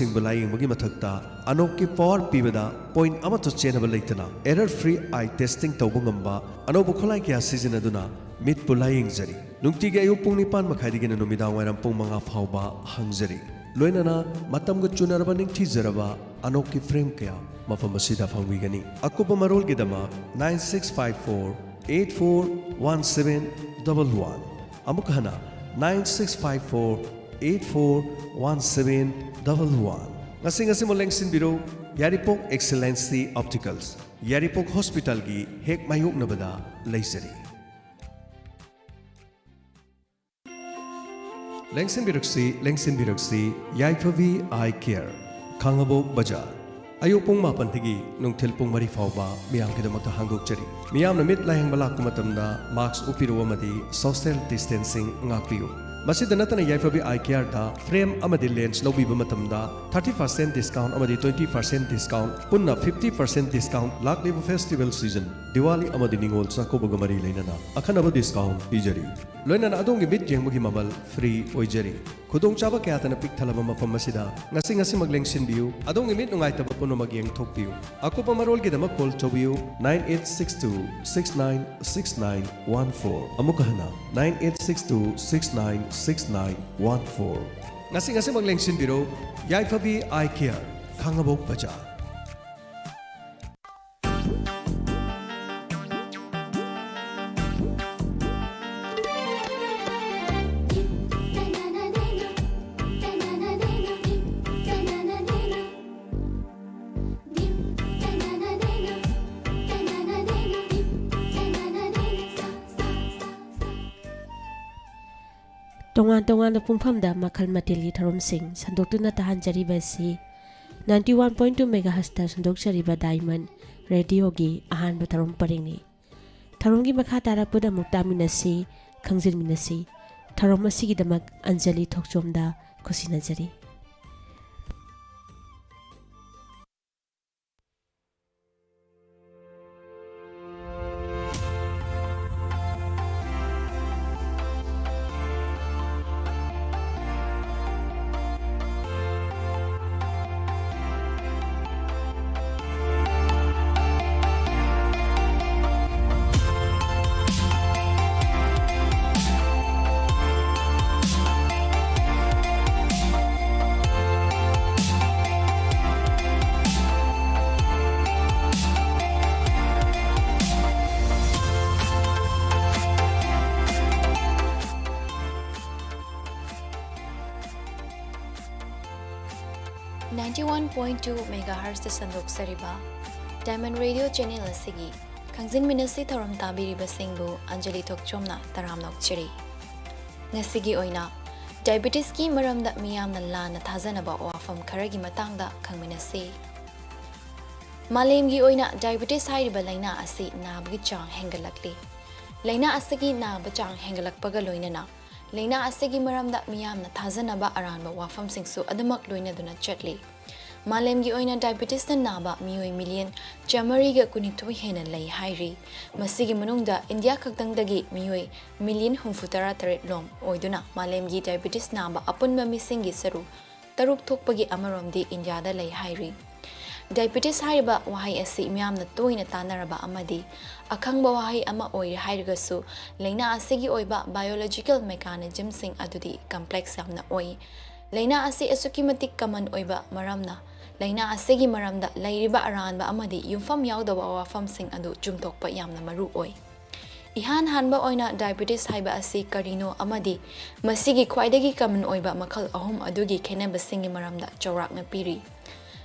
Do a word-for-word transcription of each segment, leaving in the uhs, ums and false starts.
ꯁꯤꯡꯕ ꯂꯥꯌꯦꯡꯕꯒꯤ ꯃꯊꯛꯇ ꯑꯅꯣꯛꯀꯤ ꯄꯋꯥꯔ ꯄꯤꯕꯗ ꯄꯣꯏꯟꯠ ꯑꯃꯠꯇ ꯆꯦꯟꯅꯕ ꯂꯩꯇꯅ ꯑꯦꯔꯔ ꯐ꯭ꯔꯤ ꯑꯥꯏ ꯇꯦꯁꯇꯤꯡ ꯇꯧꯕ ꯉꯝꯕ ꯑꯅꯧꯕ ꯈꯨꯠꯂꯥꯏ ꯀꯌꯥ ꯁꯤꯖꯤꯟꯅꯗꯨꯅ ꯃꯤꯠꯄꯨ ꯂꯥꯌꯦꯡꯖꯔꯤ꯫ ꯅꯨꯡꯇꯤꯒꯤ ꯑꯌꯨꯛ ꯄꯨꯡ ꯅꯤꯄꯥꯟ ꯃꯈꯥꯏꯗꯒꯤꯅ ꯅꯨꯃꯤꯗꯥꯡ ꯋꯥꯏꯔꯝ ꯄꯨꯡ ꯃꯉꯥ ꯐꯥꯎꯕ ꯍꯥꯡꯖꯔꯤ꯫ ꯂꯣꯏꯅꯅ ꯃꯇꯝꯒ ꯆꯨꯅꯔꯕ ꯅꯤꯡꯊꯤꯖꯔꯕ ꯑꯅꯣꯛꯀꯤ ꯐ꯭ꯔꯦꯝ ꯀꯌꯥ ꯃꯐꯝ ꯑꯁꯤꯗ ꯐꯪꯕꯤꯒꯅꯤ꯫ ꯑꯀꯨꯞꯄ ꯃꯔꯣꯜꯒꯤꯗꯃꯛ nine six five four eight four one seven double one꯫ ꯑꯃꯨꯛ ꯍꯟꯅ, nine six five four eight four one seven double one꯫ ꯉꯁꯤ ꯉꯁꯤꯃꯛ ꯂꯦꯡꯁꯤꯟꯕꯤꯔꯣ, ꯌꯥꯏꯔꯤꯄꯣꯛ ꯑꯦꯛꯁꯦꯂꯦꯟꯁꯤ ꯑꯣꯞꯇꯤꯀꯜꯁ, ꯌꯥꯏꯔꯤꯄꯣꯛ ꯍꯣꯁꯄꯤꯇꯥꯜꯒꯤ ꯍꯦꯛ ꯃꯥꯌꯣꯛꯅꯕꯗ ꯂꯩꯖꯔꯤ꯫ ꯂꯦꯡꯁꯤꯟꯕꯤꯔꯛꯁꯤ, ꯂꯦꯡꯁꯤꯟꯕꯤꯔꯛꯁꯤ, ꯌꯥꯏꯐꯕꯤ ꯑꯥꯏ ꯀꯦꯌꯔ, ꯈꯥꯡꯉꯕꯣꯛ ꯕꯖꯥꯔ꯫ ꯑꯌꯨꯛ ꯄꯨꯡ ꯃꯥꯄꯟꯗꯒꯤ ꯅꯨꯡꯊꯤꯜ ꯄꯨꯡ ꯃꯔꯤ ꯐꯥꯎꯕ ꯃꯤꯌꯥꯝꯒꯤꯗꯃꯛꯇ ꯍꯥꯡꯗꯣꯛꯆꯔꯤ꯫ ꯃꯤꯌꯥꯝꯅ ꯃꯤꯠ ꯂꯥꯌꯦꯡꯕ ꯂꯥꯛꯄ ꯃꯇꯝꯗ ꯃꯥꯁꯛ ꯎꯞꯄꯤꯔꯨ ꯑꯃꯗꯤ ꯁꯣꯁꯤꯌꯦꯜ ꯗꯤꯁꯇꯦꯟꯁꯤꯡ ꯉꯥꯛꯄꯤꯌꯨ꯫ ꯃꯁꯤꯗ ꯅꯠꯇꯅ ꯌꯥꯏꯐꯕꯤ ꯑꯥꯏ ꯀꯦꯌꯔꯗ ꯐ꯭ꯔꯦꯝ ꯑꯃꯗꯤ ꯂꯦꯟꯁ ꯂꯧꯕꯤꯕ ꯃꯇꯝꯗ thirty percent discount ꯑꯃꯗꯤ twenty percent discount, ꯄꯨꯟꯅ fifty percent discount, ꯂꯥꯛꯂꯤꯕ ꯐꯦꯁꯇꯤꯚꯦꯜ ꯁꯤꯖꯟ, ꯗꯤꯋꯥꯂꯤ ꯑꯃꯗꯤ ꯅꯤꯉꯣꯜ ꯆꯥꯛꯀꯧꯕꯒ ꯃꯔꯤ ꯂꯩꯅꯅ ꯑꯈꯟꯅꯕ discount ꯄꯤꯖꯔꯤ꯫ ꯂꯣꯏꯅꯅ ꯑꯗꯣꯝꯒꯤ ꯃꯤꯠ ꯌꯦꯡꯕꯒꯤ ꯃꯃꯜ ꯐ꯭ꯔꯤ ꯑꯣꯏꯖꯔꯤ꯫ ꯈꯨꯗꯣꯡꯆꯥꯕ ꯀꯌꯥꯇꯅ ꯄꯤꯛ ꯊꯜꯂꯕ ꯃꯐꯝ ꯑꯁꯤꯗ ꯉꯁꯤ ꯉꯁꯤꯃꯛ ꯂꯦꯡꯁꯤꯟꯕꯤꯌꯨ꯫ ꯑꯗꯣꯝꯒꯤ ꯃꯤꯠ ꯅꯨꯡꯉꯥꯏꯇꯕ ꯄꯨꯝꯅꯃꯛ ꯌꯦꯡꯊꯣꯛꯄꯤꯌꯨ꯫ ꯑꯀꯨꯞꯄ ꯃꯔꯣꯜꯒꯤꯗꯃꯛ ꯀꯣꯜ ꯇꯧꯕꯤꯌꯨ, nine eight six two six nine six nine one four꯫ ꯑꯃꯨꯛꯀ ꯍꯟꯅ, nine eight six two six nine six nine one four꯫ ꯉꯁꯤ ꯉꯁꯤꯃꯛ ꯂꯦꯡꯁꯤꯟꯕꯤꯔꯣ, ꯌꯥꯏꯐꯕꯤ ꯑꯥꯏ ꯀꯦꯌꯔ, ꯈꯥꯡꯉꯕꯣꯛ ꯕꯖꯥꯔ꯫ ꯇꯣꯉꯥꯟ ꯇꯣꯉꯥꯟꯕ ꯄꯨꯡꯐꯝꯗ ꯃꯈꯜ ꯃꯊꯦꯜꯒꯤ ꯊꯧꯔꯝꯁꯤꯡ ꯁꯟꯗꯣꯛꯇꯨꯅ ꯇꯥꯍꯟꯖꯔꯤꯕ ꯑꯁꯤ ninety one point two megahertzꯇ ꯁꯟꯗꯣꯛꯆꯔꯤꯕ Diamond Radioꯒꯤ ꯑꯍꯥꯟꯕ ꯊꯧꯔꯝ ꯄꯔꯤꯡꯅꯤ꯫ ꯊꯧꯔꯝꯒꯤ ꯃꯈꯥ ꯇꯥꯔꯛꯄꯗ ꯑꯃꯨꯛ ꯇꯥꯃꯤꯟꯅꯁꯤ, ꯈꯪꯖꯤꯟꯃꯤꯟꯅꯁꯤ꯫ ꯊꯧꯔꯝ ꯑꯁꯤꯒꯤꯗꯃꯛ Anjali ꯊꯣꯛꯆꯣꯝꯗ ꯈꯨꯠꯁꯤꯟꯅꯖꯔꯤ꯫ Ninety one point two megahertz ꯇ ꯁꯟꯗꯣꯛꯆꯔꯤꯕ Diamond Radio channel ꯑꯁꯤꯒꯤ ꯈꯪꯖꯤꯟꯃꯤꯟꯅꯁꯤ ꯊꯧꯔꯝ ꯇꯥꯕꯤꯔꯤꯕꯁꯤꯡꯕꯨ ꯑꯟꯖꯂꯤ ꯊꯣꯛꯆꯣꯝꯅ ꯇꯔꯥꯝꯅ ꯑꯣꯛꯆꯔꯤ꯫ ꯉꯁꯤꯒꯤ ꯑꯣꯏꯅ diabetes ꯀꯤ ꯃꯔꯝꯗ ꯃꯤꯌꯥꯝꯅ ꯂꯥꯟꯅ ꯊꯥꯖꯅꯕ ꯋꯥꯐꯝ ꯈꯔꯒꯤ ꯃꯇꯥꯡꯗ ꯈꯪꯃꯤꯟꯅꯁꯤ꯫ ꯃꯥꯂꯦꯝꯒꯤ ꯑꯣꯏꯅ diabetes ꯍꯥꯏꯔꯤꯕ ꯂꯥꯏꯅꯥ ꯑꯁꯤ ꯅꯥꯕꯒꯤ ꯆꯥꯡ ꯍꯦꯟꯒꯠꯂꯛꯂꯤ꯫ ꯂꯥꯏꯅꯥ ꯑꯁꯤꯒꯤ ꯅꯥꯕ ꯆꯥꯡ ꯍꯦꯟꯒꯠꯂꯛꯄꯒ ꯂꯣꯏꯅꯅ ꯂꯥꯏꯅꯥ ꯑꯁꯤꯒꯤ ꯃꯔꯝꯗ ꯃꯤꯌꯥꯝꯅ ꯊꯥꯖꯅꯕ ꯑꯔꯥꯟꯕ ꯋꯥꯐꯝꯁꯤꯡꯁꯨ ꯑꯗꯨꯃꯛ ꯂꯣꯏꯅꯗꯨꯅ ꯆꯠꯂꯤ꯫ ꯃꯥꯂꯦꯝꯒꯤ ꯑꯣꯏꯅ diabetes ꯅ ꯅꯥꯕ ꯃꯤꯑꯣꯏ million ꯆꯥꯃꯔꯤꯒ ꯀꯨꯟꯅꯤꯊꯣꯏ ꯍꯦꯟꯅ ꯂꯩ ꯍꯥꯏꯔꯤ꯫ ꯃꯁꯤꯒꯤ ꯃꯅꯨꯡꯗ ꯏꯟꯗꯤꯌꯥ ꯈꯛꯇꯪꯗꯒꯤ ꯃꯤꯑꯣꯏ million ꯍꯨꯝꯐꯨꯇꯔꯥ ꯇꯔꯦꯠ ꯂꯣꯝ ꯑꯣꯏꯗꯨꯅ ꯃꯥꯂꯦꯝꯒꯤ diabetes ꯅꯥꯕ ꯑꯄꯨꯟꯕ ꯃꯤꯁꯤꯡꯒꯤ ꯁꯔꯨꯛ ꯇꯔꯨꯛ ꯊꯣꯛꯄꯒꯤ ꯑꯃꯔꯣꯝꯗꯤ ꯏꯟꯗꯤꯌꯥꯗ ꯂꯩ ꯍꯥꯏꯔꯤ꯫ Diabetes ꯍꯥꯏꯔꯤꯕ ꯋꯥꯍꯩ ꯑꯁꯤ ꯃꯤꯌꯥꯝꯅ ꯇꯣꯏꯅ ꯇꯥꯅꯔꯕ ꯑꯃꯗꯤ ꯑꯈꯪꯕ ꯋꯥꯍꯩ ꯑꯃ ꯑꯣꯏꯔꯦ ꯍꯥꯏꯔꯒꯁꯨ, ꯂꯥꯏꯅꯥ ꯑꯁꯤꯒꯤ ꯑꯣꯏꯕ biological mechanism ꯁꯤꯡ ꯑꯗꯨꯗꯤ complex ꯌꯥꯝꯅ ꯑꯣꯏ꯫ ꯂꯥꯏꯅꯥ ꯑꯁꯤ ꯑꯁꯨꯛꯀꯤ ꯃꯇꯤꯛ common ꯑꯣꯏꯕ ꯃꯔꯝꯅ, ꯂꯥꯏꯅꯥ ꯑꯁꯤꯒꯤ ꯃꯔꯝꯗ ꯂꯩꯔꯤꯕ ꯑꯔꯥꯟꯕ ꯑꯃꯗꯤ ꯌꯨꯝꯐꯝ ꯌꯥꯎꯗꯕ ꯋꯥꯐꯝꯁꯤꯡ ꯑꯗꯨ ꯆꯨꯝꯊꯣꯛꯄ ꯌꯥꯝꯅ ꯃꯔꯨ ꯑꯣꯏ꯫ ꯏꯍꯥꯟ ꯍꯥꯟꯕ ꯑꯣꯏꯅ diabetes ꯍꯥꯏꯕ ꯑꯁꯤ ꯀꯔꯤꯅꯣ ꯑꯃꯗꯤ ꯃꯁꯤꯒꯤ ꯈ꯭ꯋꯥꯏꯗꯒꯤ common ꯑꯣꯏꯕ ꯃꯈꯜ ꯑꯍꯨꯝ ꯑꯗꯨꯒꯤ ꯈꯦꯠꯅꯕꯁꯤꯡꯒꯤ ꯃꯔꯝꯗ ꯆꯥꯎꯔꯥꯛꯅ ꯄꯤꯔꯤ꯫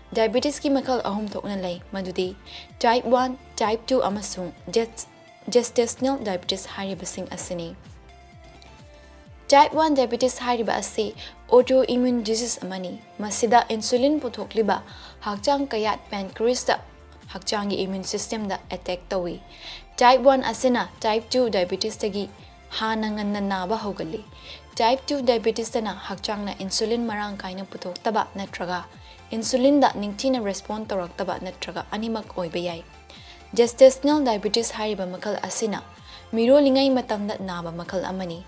Diabetes ꯀꯤ ꯃꯈꯜ ꯑꯍꯨꯝ ꯊꯣꯛꯅ ꯂꯩ, ꯃꯗꯨꯗꯤ type one, type two ꯑꯃꯁꯨꯡ ges-, gestational diabetes ꯍꯥꯏꯔꯤꯕꯁꯤꯡ ꯑꯁꯤꯅꯤ꯫ Type one diabetes ꯍꯥꯏꯔꯤꯕ ꯑꯁꯤ autoimmune disease ꯑꯃꯅꯤ꯫ ꯃꯁꯤꯗ insulin ꯄꯨꯊꯣꯛꯂꯤꯕ ꯍꯛꯆꯥꯡ ꯀꯌꯥꯠ pancreas ꯇ ꯍꯛꯆꯥꯡꯒꯤ immune system ꯗ attack ꯇꯧꯏ꯫ Type one ꯑꯁꯤꯅ type two diabetes ꯇꯒꯤ ꯍꯥꯟꯅ ꯉꯟꯅ ꯅꯥꯕ ꯍꯧꯒꯜꯂꯤ꯫ Type two diabetes ꯇꯅ ꯍꯛꯆꯥꯡꯅ insulin ꯃꯔꯥꯡ ꯀꯥꯏꯅ ꯄꯨꯊꯣꯛꯇꯕ ꯅꯠꯇ꯭ꯔꯒ insulin ꯗ ꯅꯤꯡꯊꯤꯅ respond ꯇꯧꯔꯛꯇꯕ ꯅꯠꯇ꯭ꯔꯒ ꯑꯅꯤꯃꯛ ꯑꯣꯏꯕ ꯌꯥꯏ꯫ Gestational diabetes ꯍꯥꯏꯔꯤꯕ ꯃꯈꯜ ꯑꯁꯤꯅ ꯃꯤꯔꯣꯜꯂꯤꯉꯩ ꯃꯇꯝꯗ ꯅꯥꯕ ꯃꯈꯜ ꯑꯃꯅꯤ꯫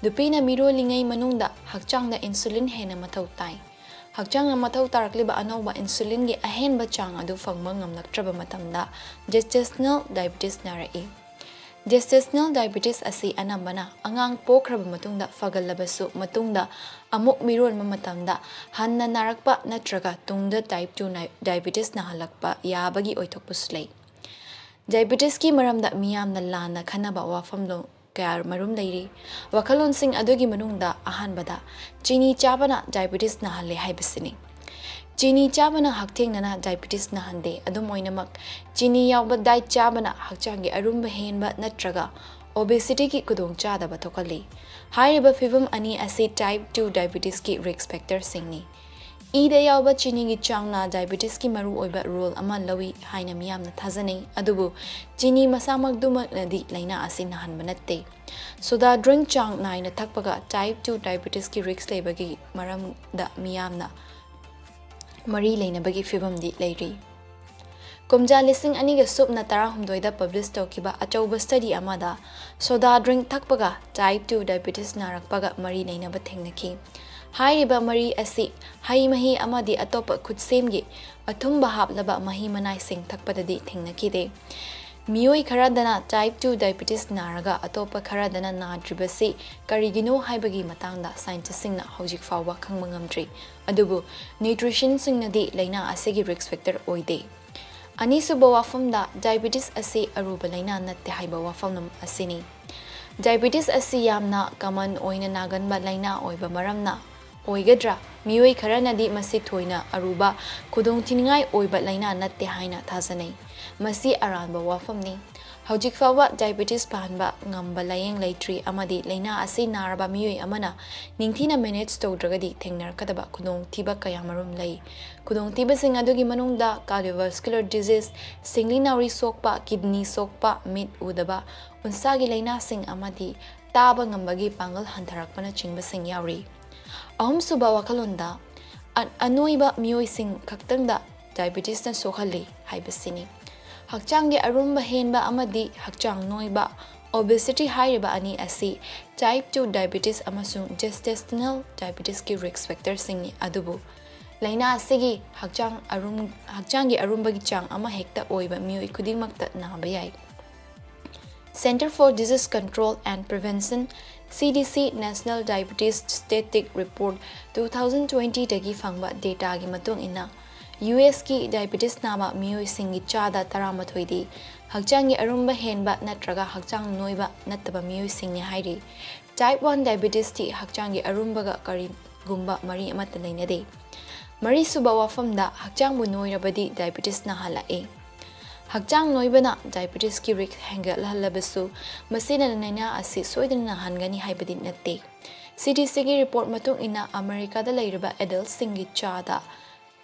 ꯅꯨꯄꯤꯅ ꯃꯤꯔꯣꯜꯂꯤꯉꯩ ꯃꯅꯨꯡꯗ ꯍꯛꯆꯥꯡꯗ insulin ꯍꯦꯟꯅ ꯃꯊꯧ ꯇꯥꯏ꯫ ꯍꯛꯆꯥꯡꯅ ꯃꯊꯧ ꯇꯥꯔꯛꯂꯤꯕ ꯑꯅꯧꯕ insulin ꯒꯤ ꯑꯍꯦꯟꯕ ꯆꯥꯡ ꯑꯗꯨ ꯐꯪꯕ ꯉꯝꯂꯛꯇ꯭ꯔꯕ ꯃꯇꯝꯗ gestational diabetes ꯅꯥꯔꯛꯏ꯫ Gestational diabetes ꯑꯁꯤ ꯑꯅꯝꯕꯅ ꯑꯉꯥꯡ ꯄꯣꯛꯈ꯭ꯔꯕ ꯃꯇꯨꯡꯗ ꯐꯒꯠꯂꯕꯁꯨ, ꯃꯇꯨꯡꯗ ꯑꯃꯨꯛ ꯃꯤꯔꯣꯟꯕ ꯃꯇꯝꯗ ꯍꯟꯅ ꯅꯥꯔꯛꯄ ꯅꯠꯇ꯭ꯔꯒ ꯇꯨꯡꯗ type two ꯅꯥꯏ-, diabetes ꯅꯥꯍꯜꯂꯛꯄ ꯌꯥꯕꯒꯤ ꯑꯣꯏꯊꯣꯛꯄꯁꯨ ꯂꯩ꯫ Diabetes ꯀꯤ ꯃꯔꯝꯗ ꯃꯤꯌꯥꯝꯅ ꯂꯥꯟꯅ ꯈꯟꯅꯕ ꯋꯥꯐꯝꯂꯣꯟ ꯀꯌꯥ ꯃꯔꯨꯝ ꯂꯩꯔꯤ꯫ ꯋꯥꯈꯜꯂꯣꯟꯁꯤꯡ ꯑꯗꯨꯒꯤ ꯃꯅꯨꯡꯗ ꯑꯍꯥꯟꯕꯗ ꯆꯤꯅꯤ ꯆꯥꯕꯅ diabetes ꯅꯥꯍꯜꯂꯦ ꯍꯥꯏꯕꯁꯤꯅꯤ꯫ ꯆꯤꯅꯤ ꯆꯥꯕꯅ ꯍꯛꯊꯦꯡꯅꯅ diabetes ꯅꯥꯍꯟꯗꯦ꯫ ꯑꯗꯨꯝ ꯑꯣꯏꯅꯃꯛ, ꯆꯤꯅꯤ ꯌꯥꯎꯕ diet ꯆꯥꯕꯅ ꯍꯛꯆꯥꯡꯒꯤ ꯑꯔꯨꯝꯕ ꯍꯦꯟꯕ ꯅꯠꯇ꯭ꯔꯒ obesity ꯒꯤ ꯈꯨꯗꯣꯡꯆꯥꯗꯕ ꯊꯣꯛꯍꯜꯂꯤ꯫ ꯍꯥꯏꯔꯤꯕ ꯐꯤꯚꯝ ꯑꯅꯤ ꯑꯁꯤ type two diabetes ꯀꯤ risk factor ꯁꯤꯡꯅꯤ꯫ ꯏꯗ ꯌꯥꯎꯕ ꯆꯤꯅꯤꯒꯤ ꯆꯥꯡꯅ diabetes ꯀꯤ ꯃꯔꯨꯑꯣꯏꯕ role ꯑꯃ ꯂꯧꯏ ꯍꯥꯏꯅ ꯃꯤꯌꯥꯝꯅ ꯊꯥꯖꯅꯩ, ꯑꯗꯨꯕꯨ ꯆꯤꯅꯤ ꯃꯁꯥꯃꯛꯇꯨꯃꯛꯅꯗꯤ ꯂꯥꯏꯅꯥ ꯑꯁꯤ ꯅꯥꯍꯟꯕ ꯅꯠꯇꯦ꯫ Soda drink ꯆꯥꯡ ꯅꯥꯏꯅ ꯊꯛꯄꯒ type two diabetes ꯀꯤ risk ꯂꯩꯕꯒꯤ ꯃꯔꯝꯗ ꯃꯤꯌꯥꯝꯅ ꯃꯔꯤ ꯂꯩꯅꯕꯒꯤ ꯐꯤꯚꯝꯗꯤ ꯂꯩꯔꯤ꯫ ꯀꯨꯝꯖꯥ ꯂꯤꯁꯤꯡ ꯑꯅꯤꯒ ꯁꯨꯞꯅ ꯇꯔꯥꯍꯨꯝꯗꯣꯏꯗ publish ꯇꯧꯈꯤꯕ ꯑꯆꯧꯕ study ꯑꯃꯗ soda drink ꯊꯛꯄꯒ type two diabetes ꯅꯥꯔꯛꯄꯒ ꯃꯔꯤ ꯂꯩꯅꯕ ꯊꯦꯡꯅꯈꯤ꯫ ꯍꯥꯏꯔꯤꯕ ꯃꯔꯤ ꯑꯁꯤ ꯍꯩ ꯃꯍꯤ ꯑꯃꯗꯤ ꯑꯇꯣꯞꯄ ꯈꯨꯠꯁꯦꯝꯒꯤ ꯑꯊꯨꯝꯕ ꯍꯥꯞꯂꯕ ꯃꯍꯤ ꯃꯅꯥꯏꯁꯤꯡ ꯊꯛꯄꯗꯗꯤ ꯊꯦꯡꯅꯈꯤꯗꯦ꯫ ꯃꯤꯑꯣꯏ ꯈꯔꯗꯅ type two diabetes ꯅꯥꯔꯒ ꯑꯇꯣꯞꯄ ꯈꯔꯗꯅ ꯅꯥꯗ꯭ꯔꯤꯕꯁꯤ ꯀꯔꯤꯒꯤꯅꯣ ꯍꯥꯏꯕꯒꯤ ꯃꯇꯥꯡꯗ scientist ꯁꯤꯡꯅ ꯍꯧꯖꯤꯛ ꯐꯥꯎꯕ ꯈꯪꯕ ꯉꯝꯗ꯭ꯔꯤ꯫ ꯑꯗꯨꯕꯨ nutrition ꯁꯤꯡꯅꯗꯤ ꯂꯥꯏꯅꯥ ꯑꯁꯤꯒꯤ risk factor ꯑꯣꯏꯗꯦ꯫ ꯑꯅꯤꯁꯨꯕ ꯋꯥꯐꯝꯗ, diabetes ꯑꯁꯤ ꯑꯔꯨꯕ ꯂꯥꯏꯅꯥ ꯅꯠꯇꯦ ꯍꯥꯏꯕ ꯋꯥꯐꯝ ꯑꯁꯤꯅꯤ꯫ Diabetes ꯑꯁꯤ ꯌꯥꯝꯅ common ꯑꯣꯏꯅ ꯅꯥꯒꯟꯕ ꯂꯥꯏꯅꯥ ꯑꯣꯏꯕ ꯃꯔꯝꯅ ꯑꯣꯏꯒꯗ꯭ꯔꯥ? ꯃꯤꯑꯣꯏ ꯈꯔꯅꯗꯤ ꯃꯁꯤ ꯊꯣꯏꯅ ꯑꯔꯨꯕ, ꯈꯨꯗꯣꯡꯊꯤꯅꯤꯡꯉꯥꯏ ꯑꯣꯏꯕ ꯂꯥꯏꯅꯥ ꯅꯠꯇꯦ ꯍꯥꯏꯅ ꯊꯥꯖꯅꯩ꯫ ꯃꯁꯤ ꯑꯔꯥꯟꯕ ꯋꯥꯐꯝꯅꯤ꯫ ꯍꯧꯖꯤꯛ ꯐꯥꯎꯕ diabetes ꯐꯍꯟꯕ ꯉꯝꯕ ꯂꯥꯌꯦꯡ ꯂꯩꯇ꯭ꯔꯤ, ꯑꯃꯗꯤ ꯂꯥꯏꯅꯥ ꯑꯁꯤ ꯅꯥꯔꯕ ꯃꯤꯑꯣꯏ ꯑꯃꯅ ꯅꯤꯡꯊꯤꯅ manage ꯇꯧꯗ꯭ꯔꯒꯗꯤ ꯊꯦꯡꯅꯔꯛꯀꯗꯕ ꯈꯨꯗꯣꯡꯊꯤꯕ ꯀꯌꯥꯃꯔꯨꯝ ꯂꯩ꯫ ꯈꯨꯗꯣꯡꯊꯤꯕꯁꯤꯡ ꯑꯗꯨꯒꯤ ꯃꯅꯨꯡꯗ cardiovascular disease, ꯁꯤꯡꯂꯤ ꯅꯥꯎꯔꯤ ꯁꯣꯛꯄ, kidney ꯁꯣꯛꯄ, ꯃꯤꯠ ꯎꯗꯕ, ꯎꯟꯁꯥꯒꯤ ꯂꯥꯏꯅꯥꯁꯤꯡ ꯑꯃꯗꯤ ꯇꯥꯕ ꯉꯝꯕꯒꯤ ꯄꯥꯡꯒꯜ ꯍꯟꯊꯔꯛꯄꯅꯆꯤꯡꯕꯁꯤꯡ ꯌꯥꯎꯔꯤ꯫ ꯑꯍꯨꯝꯁꯨꯕ ꯋꯥꯈꯜꯂꯣꯟꯗ, ꯑ-, ꯑꯅꯣꯏꯕ ꯃꯤꯑꯣꯏꯁꯤꯡ ꯈꯛꯇꯪꯗ diabetes ꯅ ꯁꯣꯛꯍꯜꯂꯤ ꯍꯥꯏꯕꯁꯤꯅꯤ꯫ ꯍꯛꯆꯥꯡꯒꯤ ꯑꯔꯨꯝꯕ ꯍꯦꯟꯕ ꯑꯃꯗꯤ ꯍꯛꯆꯥꯡ ꯅꯣꯏꯕ, obesity ꯍꯥꯏꯔꯤꯕ ꯑꯅꯤ ꯑꯁꯤ type two diabetes ꯑꯃꯁꯨꯡ gestational diabetes ꯀꯤ risk factor ꯁꯤꯡꯅꯤ꯫ ꯑꯗꯨꯕꯨ ꯂꯥꯏꯅꯥ ꯑꯁꯤꯒꯤ ꯍꯛꯆꯥꯡ ꯑꯔꯨꯝ-, ꯍꯛꯆꯥꯡꯒꯤ ꯑꯔꯨꯝꯕꯒꯤ ꯆꯥꯡ ꯑꯃꯍꯦꯛꯇ ꯑꯣꯏꯕ ꯃꯤꯑꯣꯏ ꯈꯨꯗꯤꯡꯃꯛꯇ ꯅꯥꯕ ꯌꯥꯏ꯫ Centre for Disease Control and Prevention, C D C, National Diabetes Statistic Report two thousand twenty ꯗꯒꯤ ꯐꯪꯕ data ꯒꯤ ꯃꯇꯨꯡ ꯏꯟꯅ, U S ꯀꯤ diabetes ꯅꯥꯕ ꯃꯤꯑꯣꯏꯁꯤꯡꯒꯤ ꯆꯥꯗ ꯇꯔꯥꯃꯥꯊꯣꯏꯗꯤ ꯍꯛꯆꯥꯡꯒꯤ ꯑꯔꯨꯝꯕ ꯍꯦꯟꯕ ꯅꯠꯇ꯭ꯔꯒ ꯍꯛꯆꯥꯡ ꯅꯣꯏꯕ ꯅꯠꯇꯕ ꯃꯤꯑꯣꯏꯁꯤꯡꯅꯤ ꯍꯥꯏꯔꯤ꯫ Type one diabetes ꯇꯤ ꯍꯛꯆꯥꯡꯒꯤ ꯑꯔꯨꯝꯕꯒ ꯀꯔꯤꯒꯨꯝꯕ ꯃꯔꯤ ꯑꯃꯠꯇ ꯂꯩꯅꯗꯦ꯫ ꯃꯔꯤꯁꯨꯕ ꯋꯥꯐꯝꯗ, ꯍꯛꯆꯥꯡꯕꯨ ꯅꯣꯏꯔꯕꯗꯤ diabetes ꯅꯥꯍꯜꯂꯛꯏ꯫ ꯍꯛꯆꯥꯡ ꯅꯣꯏꯕꯅ diabetesꯀꯤ risk ꯍꯦꯟꯒꯠꯍꯜꯂꯕꯁꯨ, ꯃꯁꯤꯅ ꯂꯥꯏꯅꯥ ꯑꯁꯤ ꯁꯣꯏꯗꯅ ꯅꯥꯍꯟꯒꯅꯤ ꯍꯥꯏꯕꯗꯤ ꯅꯠꯇꯦ꯫ CDCꯒꯤ report ꯃꯇꯨꯡ ꯏꯟꯅ, ꯑꯃꯦꯔꯤꯀꯥꯗ ꯂꯩꯔꯤꯕ adultꯁꯤꯡꯒꯤ ꯆꯥꯗ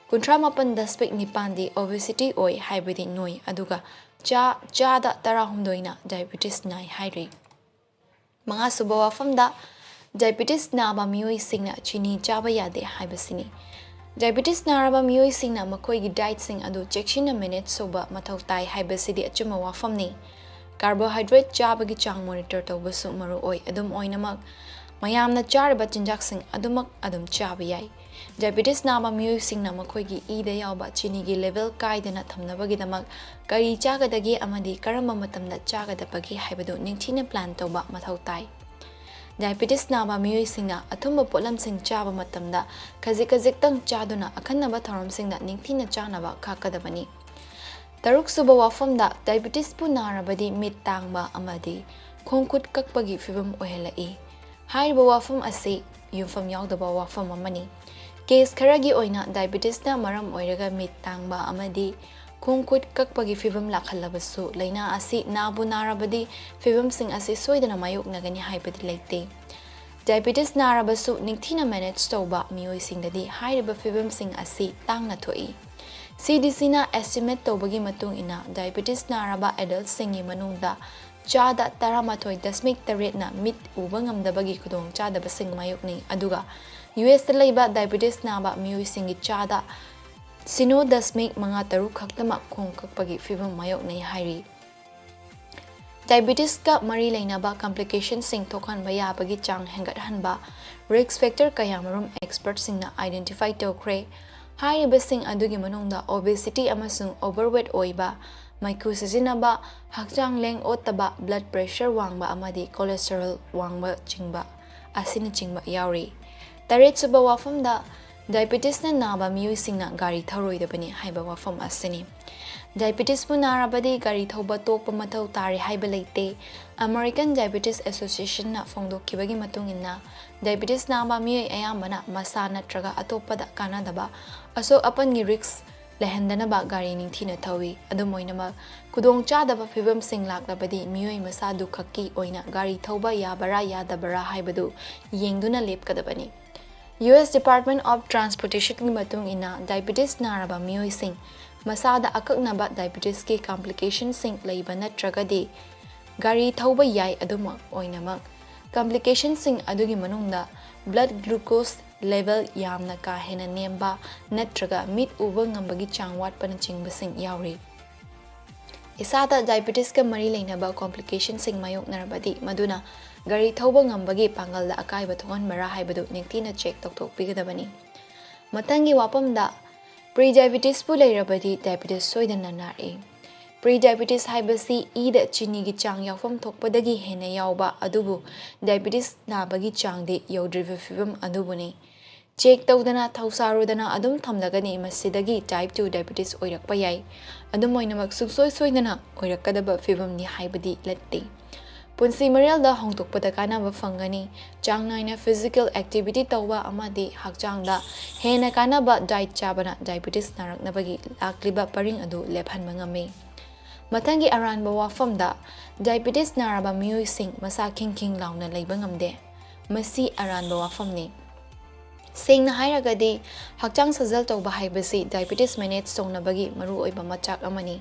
ꯀꯨꯟꯊ꯭ꯔꯥ ꯃꯥꯄꯟ ꯗꯁꯃꯤꯛ ꯅꯤꯄꯥꯟꯗꯤ obesity ꯑꯣꯏ, ꯍꯥꯏꯕꯗꯤ ꯅꯣꯏ, ꯑꯗꯨꯒ ꯆꯥ-, ꯆꯥꯗ ꯇꯔꯥꯍꯨꯝꯗꯣꯏꯅ diabetes ꯅꯥꯏ ꯍꯥꯏꯔꯤ꯫ ꯃꯉꯥꯁꯨꯕ ꯋꯥꯐꯝꯗ, diabetes ꯅꯥꯕ ꯃꯤꯑꯣꯏꯁꯤꯡꯅ ꯆꯤꯅꯤ ꯆꯥꯕ ꯌꯥꯗꯦ ꯍꯥꯏꯕꯁꯤꯅꯤ꯫ Diabetes ꯅꯥꯔꯕ ꯃꯤꯑꯣꯏꯁꯤꯡꯅ ꯃꯈꯣꯏꯒꯤ dietꯁꯤꯡ ꯑꯗꯨ ꯆꯦꯛꯁꯤꯟꯅ manage ꯇꯧꯕ ꯃꯊꯧ ꯇꯥꯏ ꯍꯥꯏꯕꯁꯤꯗꯤ ꯑꯆꯨꯝꯕ ꯋꯥꯐꯝꯅꯤ꯫ Carbohydrate ꯆꯥꯕꯒꯤ ꯆꯥꯡ monitor ꯇꯧꯕꯁꯨ ꯃꯔꯨ ꯑꯣꯏ꯫ ꯑꯗꯨꯝ ꯑꯣꯏꯅꯃꯛ, ꯃꯌꯥꯝꯅ ꯆꯥꯔꯤꯕ ꯆꯤꯟꯖꯥꯛꯁꯤꯡ ꯑꯗꯨꯃꯛ ꯑꯗꯨꯝ ꯆꯥꯕ ꯌꯥꯏ꯫ Diabetes ꯅꯥꯕ ꯃꯤꯑꯣꯏꯁꯤꯡꯅ ꯃꯈꯣꯏꯒꯤ ꯏꯗ ꯌꯥꯎꯕ ꯆꯤꯅꯤꯒꯤ level ꯀꯥꯏꯗꯅ ꯊꯝꯅꯕꯒꯤꯗꯃꯛ ꯀꯔꯤ ꯆꯥꯒꯗꯒꯦ ꯑꯃꯗꯤ ꯀꯔꯝꯕ ꯃꯇꯝꯗ ꯆꯥꯒꯗꯕꯒꯦ ꯍꯥꯏꯕꯗꯨ ꯅꯤꯡꯊꯤꯅ plan ꯇꯧꯕ ꯃꯊꯧ ꯇꯥꯏ꯫ Diabetes ꯅꯥꯕ ꯃꯤꯑꯣꯏꯁꯤꯡꯅ ꯑꯊꯨꯝꯕ ꯄꯣꯠꯂꯝꯁꯤꯡ ꯆꯥꯕ ꯃꯇꯝꯗ ꯈꯖꯤꯛ ꯈꯖꯤꯛꯇꯪ ꯆꯥꯗꯨꯅ ꯑꯈꯟꯅꯕ ꯊꯧꯔꯝꯁꯤꯡꯗ ꯅꯤꯡꯊꯤꯅ ꯆꯥꯅꯕ ꯈꯥꯛꯀꯗꯕꯅꯤ꯫ ꯇꯔꯨꯛꯁꯨꯕ ꯋꯥꯐꯝꯗ, diabetesꯄꯨ ꯅꯥꯔꯕꯗꯤ ꯃꯤꯠ ꯇꯥꯡꯕ ꯑꯃꯗꯤ ꯈꯣꯡ ꯈꯨꯠ ꯀꯛꯄꯒꯤ ꯐꯤꯚꯝ ꯑꯣꯏꯍꯜꯂꯛꯏ꯫ ꯍꯥꯏꯔꯤꯕ ꯋꯥꯐꯝ ꯑꯁꯤ ꯌꯨꯝꯐꯝ ꯌꯥꯎꯗꯕ ꯋꯥꯐꯝ ꯑꯃꯅꯤ꯫ Case ꯈꯔꯒꯤ ꯑꯣꯏꯅ diabetesꯅ ꯃꯔꯝ ꯑꯣꯏꯔꯒ ꯃꯤꯠ ꯇꯥꯡꯕ ꯑꯃꯗꯤ ꯈꯣꯡ ꯈꯨꯠ ꯀꯛꯄꯒꯤ ꯐꯤꯚꯝ ꯂꯥꯛꯍꯜꯂꯕꯁꯨ, ꯂꯥꯏꯅꯥ ꯑꯁꯤ ꯅꯥꯕꯨ ꯅꯥꯔꯕꯗꯤ ꯐꯤꯚꯝꯁꯤꯡ ꯑꯁꯤ ꯁꯣꯏꯗꯅ ꯃꯥꯌꯣꯛꯅꯒꯅꯤ ꯍꯥꯏꯕꯗꯤ ꯂꯩꯇꯦ꯫ Diabetes ꯅꯥꯔꯕꯁꯨ ꯅꯤꯡꯊꯤꯅ manage ꯇꯧꯕ ꯃꯤꯑꯣꯏꯁꯤꯡꯗꯗꯤ ꯍꯥꯏꯔꯤꯕ ꯐꯤꯚꯝꯁꯤꯡ ꯑꯁꯤ ꯇꯥꯡꯅ ꯊꯣꯛꯏ꯫ CDCꯅ estimate ꯇꯧꯕꯒꯤ ꯃꯇꯨꯡ ꯏꯟꯅ, diabetes ꯅꯥꯔꯕ adultꯁꯤꯡꯒꯤ ꯃꯅꯨꯡꯗ ꯆꯥꯗ ꯇꯔꯥꯃꯥꯊꯣꯏ ꯗꯁꯃꯤꯛ ꯇꯔꯦꯠꯅ ꯃꯤꯠ ꯎꯕ ꯉꯝꯗꯕꯒꯤ ꯈꯨꯗꯣꯡꯆꯥꯗꯕꯁꯤꯡ ꯃꯥꯌꯣꯛꯅꯩ, ꯑꯗꯨꯒ USꯇ ꯂꯩꯕ diabetes ꯅꯥꯕ ꯃꯤꯑꯣꯏꯁꯤꯡꯒꯤ ꯆꯥꯗ ꯁꯤꯅꯣ ꯗꯁꯃꯤꯛ ꯃꯉꯥ ꯇꯔꯨꯛ ꯈꯛꯇꯃꯛ ꯈꯣꯡ ꯀꯛꯄꯒꯤ ꯐꯤꯚꯝ ꯃꯥꯌꯣꯛꯅꯩ ꯍꯥꯏꯔꯤ꯫ Diabetesꯀ ꯃꯔꯤ ꯂꯩꯅꯕ complicationꯁꯤꯡ ꯊꯣꯛꯍꯟꯕ ꯌꯥꯕꯒꯤ ꯆꯥꯡ ꯍꯦꯟꯒꯠꯍꯟꯕ risk factor ꯀꯌꯥꯃꯔꯨꯝ expertꯁꯤꯡꯅ identify ꯇꯧꯈ꯭ꯔꯦ꯫ ꯍꯥꯏꯔꯤꯕꯁꯤꯡ ꯑꯗꯨꯒꯤ ꯃꯅꯨꯡꯗ obesity ꯑꯃꯁꯨꯡ overweight ꯑꯣꯏꯕ, ꯃꯩꯈꯨ ꯁꯤꯖꯤꯟꯅꯕ, ꯍꯛꯆꯥꯡ ꯂꯦꯡ ꯑꯣꯠꯇꯕ, blood pressure ꯋꯥꯡꯕ ꯑꯃꯗꯤ cholesterol ꯋꯥꯡꯕ ꯆꯤꯡꯕ ꯑꯁꯤꯅꯆꯤꯡꯕ ꯌꯥꯎꯔꯤ꯫ ꯇꯔꯦꯠꯁꯨꯕ ꯋꯥꯐꯝꯗ, ꯗꯥꯏꯕꯤꯇꯤꯁꯅ ꯅꯥꯕ ꯃꯤꯑꯣꯏꯁꯤꯡꯅ ꯒꯥꯔꯤ ꯊꯧꯔꯣꯏꯗꯕꯅꯤ ꯍꯥꯏꯕ ꯋꯥꯐꯝ ꯑꯁꯤꯅꯤ꯫ ꯗꯥꯏꯕꯤꯇꯤꯁꯄꯨ ꯅꯥꯔꯕꯗꯤ ꯒꯥꯔꯤ ꯊꯧꯕ ꯇꯣꯛꯄ ꯃꯊꯧ ꯇꯥꯔꯦ ꯍꯥꯏꯕ ꯂꯩꯇꯦ꯫ American Diabetes Associationꯅ ꯐꯣꯡꯗꯣꯛꯈꯤꯕꯒꯤ ꯃꯇꯨꯡ ꯏꯟꯅ, ꯗꯥꯏꯕꯤꯇꯤꯁ ꯅꯥꯕ ꯃꯤꯑꯣꯏ ꯑꯌꯥꯝꯕꯅ ꯃꯁꯥ ꯅꯠꯇ꯭ꯔꯒ ꯑꯇꯣꯞꯄꯗ ꯀꯥꯟꯅꯗꯕ ꯑꯁꯣꯛ ꯑꯄꯟꯒꯤ ꯔꯤꯁ꯭ꯛ ꯂꯩꯍꯟꯗꯅꯕ ꯒꯥꯔꯤ ꯅꯤꯡꯊꯤꯅ ꯊꯧꯏ꯫ ꯑꯗꯨꯝ ꯑꯣꯏꯅꯃꯛ, ꯈꯨꯗꯣꯡꯆꯥꯗꯕ ꯐꯤꯚꯝꯁꯤꯡ ꯂꯥꯛꯂꯕꯗꯤ ꯃꯤꯑꯣꯏ ꯃꯁꯥꯗꯨ ꯈꯛꯀꯤ ꯑꯣꯏꯅ ꯒꯥꯔꯤ ꯊꯧꯕ ꯌꯥꯕꯔꯥ ꯌꯥꯗꯕꯔꯥ ꯍꯥꯏꯕꯗꯨ ꯌꯦꯡꯗꯨꯅ ꯂꯦꯞꯀꯗꯕꯅꯤ꯫ U S Department of Transportationꯒꯤ ꯃꯇꯨꯡ ꯏꯟꯅ, ꯗꯥꯏꯕꯤꯇꯤꯁ ꯅꯥꯔꯕ ꯃꯤꯑꯣꯏꯁꯤꯡ ꯃꯁꯥꯗ ꯑꯀꯛꯅꯕ ꯗꯥꯏꯕꯤꯇꯤꯁꯀꯤ ꯀꯝꯄ꯭ꯂꯤꯀꯦꯁꯟꯁꯤꯡ ꯂꯩꯕ ꯅꯠꯇ꯭ꯔꯒꯗꯤ ꯒꯥꯔꯤ ꯊꯧꯕ ꯌꯥꯏ꯫ ꯑꯗꯨꯃꯛ ꯑꯣꯏꯅꯃꯛ, ꯀꯝꯄ꯭ꯂꯤꯀꯦꯁꯟꯁꯤꯡ ꯑꯗꯨꯒꯤ ꯃꯅꯨꯡꯗ blood glucose level ꯌꯥꯝꯅ ꯀꯥ ꯍꯦꯟꯅ ꯅꯦꯝꯕ ꯅꯠꯇ꯭ꯔꯒ ꯃꯤꯠ ꯎꯕ ꯉꯝꯕꯒꯤ ꯆꯥꯡ ꯋꯥꯠꯄꯅꯆꯤꯡꯕꯁꯤꯡ ꯌꯥꯎꯔꯤ꯫ ꯏꯁꯥꯗ ꯗꯥꯏꯕꯤꯇꯤꯁꯀ ꯃꯔꯤ ꯂꯩꯅꯕ ꯀꯣꯝꯄ꯭ꯂꯤꯀꯦꯁꯟꯁꯤꯡ ꯃꯥꯌꯣꯛꯅꯔꯕꯗꯤ, ꯃꯗꯨꯅ ꯒꯥꯔꯤ ꯊꯧꯕ ꯉꯝꯕꯒꯤ ꯄꯥꯡꯒꯜꯗ ꯑꯀꯥꯏꯕ ꯊꯣꯛꯍꯟꯕꯔꯥ ꯍꯥꯏꯕꯗꯨ ꯅꯤꯡꯊꯤꯅ ꯆꯦꯛ ꯇꯧꯊꯣꯛꯄꯤꯒꯗꯕꯅꯤ꯫ ꯃꯊꯪꯒꯤ ꯋꯥꯐꯝꯗ, ꯄ꯭ꯔꯤ ꯗꯥꯏꯕꯤꯇꯤꯁꯄꯨ ꯂꯩꯔꯕꯗꯤ ꯗꯥꯏꯕꯤꯇꯤꯁ ꯁꯣꯏꯗꯅ ꯅꯥꯔꯛꯏ꯫ ꯄ꯭ꯔꯤ ꯗꯥꯏꯕꯤꯇꯤꯁ ꯍꯥꯏꯕꯁꯤ ꯏꯗ ꯆꯤꯅꯤꯒꯤ ꯆꯥꯡ ꯌꯥꯎꯐꯝ ꯊꯣꯛꯄꯗꯒꯤ ꯍꯦꯟꯅ ꯌꯥꯎꯕ ꯑꯗꯨꯕꯨ ꯗꯥꯏꯕꯤꯇꯤꯁ ꯅꯥꯕꯒꯤ ꯆꯥꯡꯗꯤ ꯌꯧꯗ꯭ꯔꯤꯕ ꯐꯤꯚꯝ ꯑꯗꯨꯕꯨꯅꯤ꯫ ꯆꯦꯛ ꯇꯧꯗꯅ, ꯊꯧꯁꯥꯔꯨꯗꯅ ꯑꯗꯨꯝ ꯊꯝꯂꯒꯗꯤ ꯃꯁꯤꯗꯒꯤ type two diabetes ꯑꯣꯏꯔꯛꯄ ꯌꯥꯏ꯫ ꯑꯗꯨꯝ ꯑꯣꯏꯅꯃꯛ, ꯁꯨꯡꯁꯣꯏ ꯁꯣꯏꯗꯅ ꯑꯣꯏꯔꯛꯀꯗꯕ ꯐꯤꯚꯝꯅꯤ ꯍꯥꯏꯕꯗꯤ ꯅꯠꯇꯦ꯫ ꯄꯨꯟꯁꯤ ꯃꯔꯦꯜꯗ ꯍꯣꯡꯗꯣꯛꯄꯗ ꯀꯥꯟꯅꯕ ꯐꯪꯒꯅꯤ꯫ ꯆꯥꯡ ꯅꯥꯏꯅ physical activity ꯇꯧꯕ ꯑꯃꯗꯤ ꯍꯛꯆꯥꯡꯗ ꯍꯦꯟꯅ ꯀꯥꯟꯅꯕ diet ꯆꯥꯕꯅ ꯗꯥꯏꯕꯤꯇꯤꯁ ꯅꯥꯔꯛꯅꯕꯒꯤ ꯂꯥꯛꯂꯤꯕ ꯄꯔꯤꯡ ꯑꯗꯨ ꯂꯦꯞꯍꯟꯕ ꯉꯝꯃꯤ꯫ ꯃꯊꯪꯒꯤ ꯑꯔꯥꯟꯕ ꯋꯥꯐꯝꯗ, ꯗꯥꯏꯕꯤꯇꯤꯁ ꯅꯥꯔꯕ ꯃꯤꯑꯣꯏꯁꯤꯡ ꯃꯁꯥ ꯈꯤꯡ ꯈꯤꯡ ꯂꯥꯎꯅ ꯂꯩꯕ ꯉꯝꯗꯦ꯫ ꯃꯁꯤ ꯑꯔꯥꯟꯕ ꯋꯥꯐꯝꯅꯤ꯫ ꯁꯦꯡꯅ ꯍꯥꯏꯔꯒꯗꯤ, ꯍꯛꯆꯥꯡ ꯁꯥꯖꯦꯜ ꯇꯧꯕ ꯍꯥꯏꯕꯁꯤ ꯗꯥꯏꯕꯤꯇꯤꯁ manage ꯇꯧꯅꯕꯒꯤ ꯃꯔꯨꯑꯣꯏꯕ ꯃꯆꯥꯛ ꯑꯃꯅꯤ꯫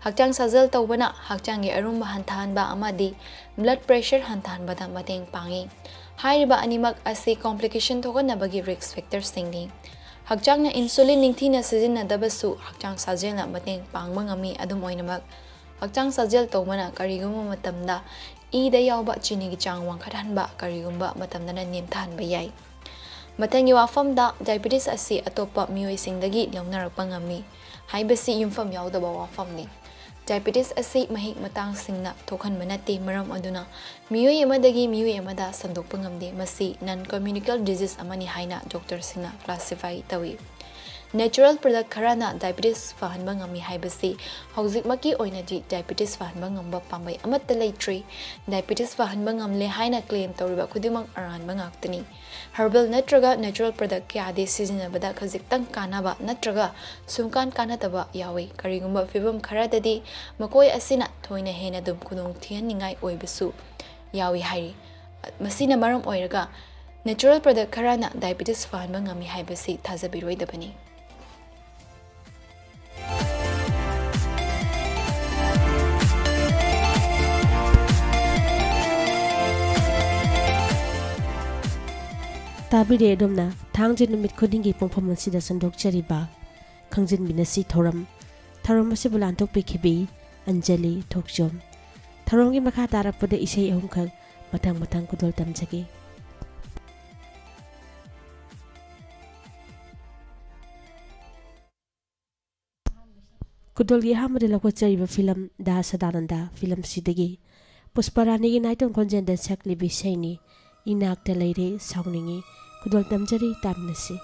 ꯍꯛꯆꯥꯡ ꯁꯥꯖꯦꯜ ꯇꯧꯕꯅ ꯍꯛꯆꯥꯡꯒꯤ ꯑꯔꯨꯝꯕ ꯍꯟꯊꯍꯟꯕ ꯑꯃꯗꯤ blood pressure ꯍꯟꯊꯍꯟꯕꯗ ꯃꯇꯦꯡ ꯄꯥꯡꯏ꯫ ꯍꯥꯏꯔꯤꯕ ꯑꯅꯤꯃꯛ ꯑꯁꯤ complication ꯊꯣꯛꯍꯟꯅꯕꯒꯤ risk factorꯁꯤꯡꯅꯤ꯫ ꯍꯛꯆꯥꯡꯅ insulin ꯅꯤꯡꯊꯤꯅ ꯁꯤꯖꯤꯟꯅꯗꯕꯁꯨ ꯍꯛꯆꯥꯡ ꯁꯥꯖꯦꯜꯅ ꯃꯇꯦꯡ ꯄꯥꯡꯕ ꯉꯝꯃꯤ꯫ ꯑꯗꯨꯝ ꯑꯣꯏꯅꯃꯛ, ꯍꯛꯆꯥꯡ ꯁꯥꯖꯦꯜ ꯇꯧꯕꯅ ꯀꯔꯤꯒꯨꯝꯕ ꯃꯇꯝꯗ ꯏꯗ ꯌꯥꯎꯕ ꯆꯤꯅꯤꯒꯤ ꯆꯥꯡ ꯋꯥꯡꯈꯠꯍꯟꯕ, ꯀꯔꯤꯒꯨꯝꯕ ꯃꯇꯝꯗꯅ ꯅꯦꯝꯊꯍꯟꯕ ꯌꯥꯏ꯫ ꯃꯊꯪꯒꯤ ꯋꯥꯐꯝꯗ, ꯗꯥꯏꯕꯤꯇꯤꯁ ꯑꯁꯤ ꯑꯇꯣꯞꯄ ꯃꯤꯑꯣꯏꯁꯤꯡꯗꯒꯤ ꯂꯧꯅꯔꯛꯄ ꯉꯝꯃꯤ ꯍꯥꯏꯕꯁꯤ ꯌꯨꯝꯐꯝ ꯌꯥꯎꯗꯕ ꯋꯥꯐꯝꯅꯤ꯫ Diabetes ꯑꯁꯤ ꯃꯍꯤꯛ ꯃꯇꯥꯡꯁꯤꯡꯅ ꯊꯣꯛꯍꯟꯕ ꯅꯠꯇꯦ, ꯃꯔꯝ ꯑꯗꯨꯅ ꯃꯤꯑꯣꯏ ꯑꯃꯗꯒꯤ ꯃꯤꯑꯣꯏ ꯑꯃꯗ ꯁꯟꯗꯣꯛꯄ ꯉꯝꯗꯦ꯫ ꯃꯁꯤ non communicable disease ꯑꯃꯅꯤ ꯍꯥꯏꯅ ꯗꯣꯛꯇꯔꯁꯤꯡꯅ classify ꯇꯧꯏ꯫ Natural product ꯈꯔꯅ diabetes ꯐꯍꯟꯕ ꯉꯝꯃꯤ ꯍꯥꯏꯕꯁꯤ ꯍꯧꯖꯤꯛꯃꯛꯀꯤ ꯑꯣꯏꯅꯗꯤ diabetes ꯐꯍꯟꯕ ꯉꯝꯕ ꯄꯥꯝꯕꯩ ꯑꯃꯠꯇ ꯂꯩꯇ꯭ꯔꯤ꯫ Diabetes ꯐꯍꯟꯕ ꯉꯝꯂꯦ ꯍꯥꯏꯅ claim ꯇꯧꯔꯤꯕ ꯈꯨꯗꯤꯡꯃꯛ ꯑꯔꯥꯟꯕ ꯉꯥꯛꯇꯅꯤ꯫ Herbal ꯅꯠꯇ꯭ꯔꯒ natural product ꯀꯌꯥꯗꯤ ꯁꯤꯖꯤꯟꯅꯕꯗ ꯈꯖꯤꯛꯇꯪ ꯀꯥꯟꯅꯕ ꯅꯠꯇ꯭ꯔꯒ ꯁꯨꯡꯀꯥꯟ ꯀꯥꯟꯅꯗꯕ ꯌꯥꯎꯏ꯫ ꯀꯔꯤꯒꯨꯝꯕ ꯐꯤꯚꯝ ꯈꯔꯗꯗꯤ ꯃꯈꯣꯏ ꯑꯁꯤꯅ ꯊꯣꯏꯅ ꯍꯦꯟꯅ ꯑꯗꯨꯝ ꯈꯨꯗꯣꯡ ꯊꯤꯍꯟꯅꯤꯡꯉꯥꯏ ꯑꯣꯏꯕꯁꯨ ꯌꯥꯎꯏ ꯍꯥꯏꯔꯤ꯫ ꯃꯁꯤꯅ ꯃꯔꯝ ꯑꯣꯏꯔꯒ natural product ꯈꯔꯅ diabetes ꯐꯍꯟꯕ ꯉꯝꯃꯤ ꯍꯥꯏꯕꯁꯤ ꯊꯥꯖꯕꯤꯔꯣꯏꯗꯕꯅꯤ꯫ ꯇꯥꯕꯤꯔꯦ ꯑꯗꯣꯝꯅ ꯊꯥꯡꯖ ꯅꯨꯃꯤꯠ ꯈꯨꯗꯤꯡꯒꯤ ꯄꯨꯡꯐꯝ ꯑꯁꯤꯗ ꯁꯟꯗꯣꯛꯆꯔꯤꯕ ꯈꯪꯖꯤꯟꯃꯤꯟꯅꯁꯤ ꯊꯧꯔꯝ꯫ ꯊꯧꯔꯝ ꯑꯁꯤꯕꯨ ꯂꯥꯟꯊꯣꯛꯄꯤꯈꯤꯕꯤ ꯑꯟꯖꯂꯤ ꯊꯣꯛꯆꯣꯝ꯫ ꯊꯧꯔꯝꯒꯤ ꯃꯈꯥ ꯇꯥꯔꯛꯄꯗ ꯏꯁꯩ ꯑꯍꯨꯝꯈꯛ ꯃꯊꯪ ꯃꯊꯪ ꯈꯨꯗꯣꯜ ꯇꯝꯖꯒꯦ꯫ ꯈꯨꯗꯣꯜꯒꯤ ꯑꯍꯥꯟꯕꯗ ꯂꯧꯈꯠꯆꯔꯤꯕ ꯐꯤꯂꯝ ꯗꯥ ꯁꯗꯥꯅꯟꯗ ꯐꯤꯂꯝꯁꯤꯗꯒꯤ ꯄꯨꯁꯄꯔꯥꯅꯤꯒꯤ ꯅꯥꯏꯇꯣꯝ ꯈꯣꯟꯖꯦꯜꯗ ꯁꯛꯂꯤꯕ ꯏꯁꯩꯅꯤ, ꯏꯅꯥꯛꯇ ꯂꯩꯔꯦ ꯁꯥꯎꯅꯤꯡꯉꯤ꯫ ꯈꯨꯗꯣꯜ ꯇꯝꯖꯔꯤ, ꯇꯥꯃꯤꯟꯅꯁꯤ꯫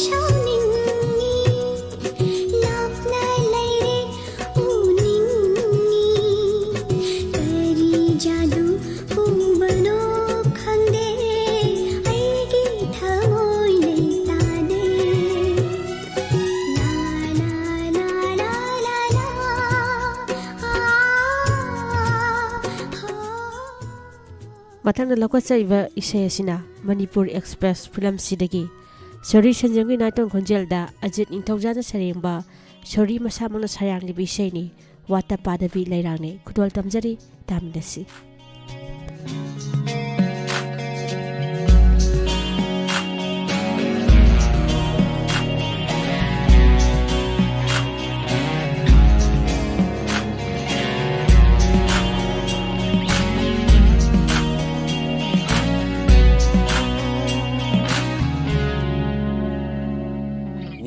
ꯁꯥꯎꯅꯤꯡꯉꯤ, ꯂꯥꯞꯅ ꯂꯩꯔꯦ ꯎꯅꯤꯡꯉꯤ꯫ ꯀꯔꯤ ꯖꯥꯗꯨ ꯄꯨꯝꯕꯅꯣ ꯈꯪꯗꯦ, ꯑꯩꯒꯤ ꯊꯃꯣꯏ ꯂꯩꯇꯥꯗꯦ꯫ ꯂꯥ, ꯂꯥ, ꯂꯥ, ꯂꯥ, ꯂꯥ, ꯂꯥ꯫ ꯑꯥ, ꯍꯥ꯫ ꯃꯊꯪꯗ ꯂꯧꯈꯠꯆꯔꯤꯕ ꯏꯁꯩ ꯑꯁꯤꯅ ꯃꯅꯤꯄꯨꯔ ꯑꯦꯛꯁꯄ꯭ꯔꯦꯁ ꯐꯤꯂꯝꯁꯤꯗꯒꯤ ꯁꯣꯔꯤ ꯁꯟꯖꯦꯝꯒꯤ ꯅꯥꯇꯣꯟ ꯈꯣꯟꯖꯦꯜꯗ ꯑꯖꯤꯠ ꯅꯤꯡꯊꯧꯖꯥꯅ ꯁꯩꯔꯦꯡꯕ, ꯁꯣꯔꯤ ꯃꯁꯥꯃꯛꯅ ꯁꯩꯔꯥꯡꯂꯤꯕ ꯏꯁꯩꯅꯤ꯫ ꯋꯥꯠꯇ ꯄꯥꯗꯕꯤ ꯂꯩꯔꯥꯡꯅꯤ꯫ ꯈꯨꯗꯣꯜ ꯇꯝꯖꯔꯤ, ꯇꯥꯃꯤꯟꯅꯁꯤ꯫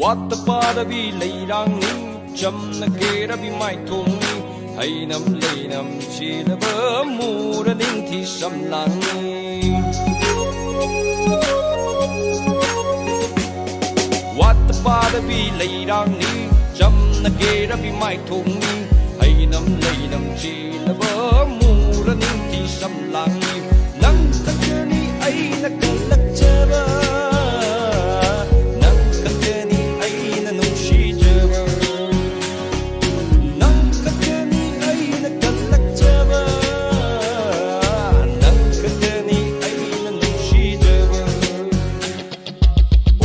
ꯋꯥꯠꯇ ꯄꯥꯗꯕꯤ ꯂꯩꯔꯥꯡꯅꯤ, ꯆꯝꯅ ꯀꯦꯔꯕꯤ ꯃꯥꯏꯊꯣꯡꯅꯤ, ꯍꯩꯅꯝ ꯂꯩꯅꯝ ꯆꯦꯜꯂꯕ ꯃꯨꯔ ꯅꯤꯡꯊꯤ ꯁꯝꯂꯥꯡꯅꯤ꯫ ꯋꯥꯠꯇ ꯄꯥꯗꯕꯤ ꯂꯩꯔꯥꯡꯅꯤ, ꯆꯝꯅ ꯀꯦꯔꯕꯤ ꯃꯥꯏꯊꯣꯡꯅꯤ, ꯍꯩꯅꯝ ꯂꯩꯅꯝ ꯆꯦꯜꯂꯕ ꯃꯨꯔ ꯅꯤꯡꯊꯤ ꯁꯝꯂꯥꯡꯅꯤ꯫ ꯅꯪ ꯈꯛꯇꯅꯤ ꯑꯩꯅ ꯀꯜꯂꯛꯆꯕ, ꯅꯪ ꯈꯛꯇꯅꯤ ꯑꯩꯅ ꯅꯨꯡꯁꯤꯖꯕ, ꯅꯪ ꯈꯛꯇꯅꯤ ꯑꯩꯅ ꯀꯜꯂꯛꯆꯕ, ꯅꯪ ꯈꯛꯇꯅꯤ ꯑꯩꯅ ꯅꯨꯡꯁꯤꯖꯕ꯫